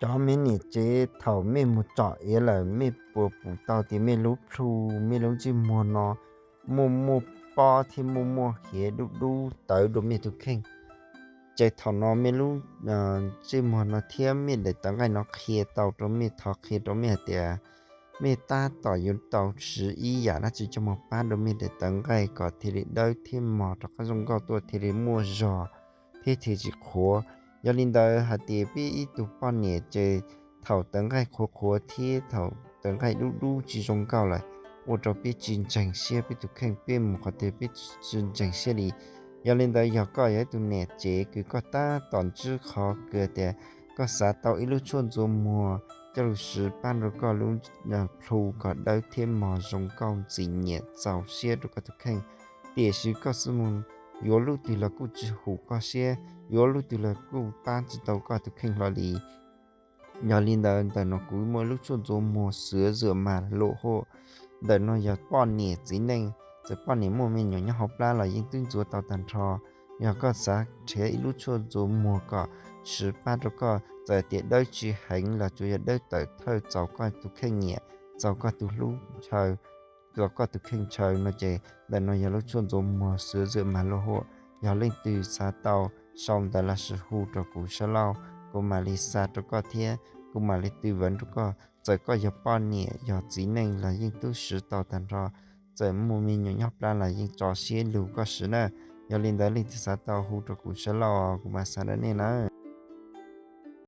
Cov me niam tsev, thaum mej mus tsom iav lawm mej puas pum tau tias mej lub plhu, mej lub ntsej muag no muaj muaj pob thiab muaj muaj hiav dub dub tawv dua mej tus kheej? Ces thaum no mej lub ntsej muag no thiab mej daim tawv nqaij no qhia tau rau mej, thov qhia rau mej hais tias mej tab tom yuav tau siv ib yam dab tsi coj mus pab dua mej daim tawv nqaij kom thiaj li dawb thiab mog rov qab zoo nkauj tuaj thiaj li muaj zog thiab thiaj tsis qhuav. Yog li ntawd hais tias peb ib tug poj niam ces thaum tawv nqaij qhuav qhuav thiab thaum tawv nqaij dub dub tsis zoo nkauj lawm, ua rau peb tsis ntseeg siab peb tus kheej, peb mus qhov twg peb tsis ntseeg siab li. Yog li ntawd yog koj yog ib tug niam tsev kws koj tab tom ntsib qhov kws tias koj xav tau ib lub tshuaj ntxuav muag coj lug siv pab rau koj lub plhu kom dawb thiab mog zoo nkauj ntxim nyiam txaus siab rau koj tus kheej, tiam sis koj xub mus yuav lub twg los kuj tsis hum koj siab, yuav lub twg los kuj pab tsis tau koj tus kheej hlo li. Yog li ntawd ntawm no kuv muaj lub tshuaj ntxuav muag sửa rửa màng lụa hộp. Ntawm no yog poj niam txiv neej, txawm poj niam muaj me nyuam nyob hauv plab los yeej twb ntxuav tau tag nrho. Yog koj xav nrhiav ib lub tshuaj ntxuav muag kom siv pab rau koj txawm tias dawb tsis heev los tsuas yog dawb tawm thawj txaus koj tus kheej nyiam, txaus koj tus hlub ntshaw, txaus koj tus kheej ntshaw no ces ntawm no yog lub tshuaj ntxuav muag sửa rửa màng lụa hộp. Yog leej twg xav tau sau ntawv los sis hu rau kuv sab laug, kuv mam li xa rau koj thiab kuv mam li tư vấn rau koj. Txawm koj yog poj niam yog txiv neej los yeej twb siv tau tag nrho, txawm muaj me nyuam nyob plab los yeej tso siab lug koj siv na. Yog li ntawd leej twg xav tau hu rau kuv sab laug kuv mam xa rau nej na.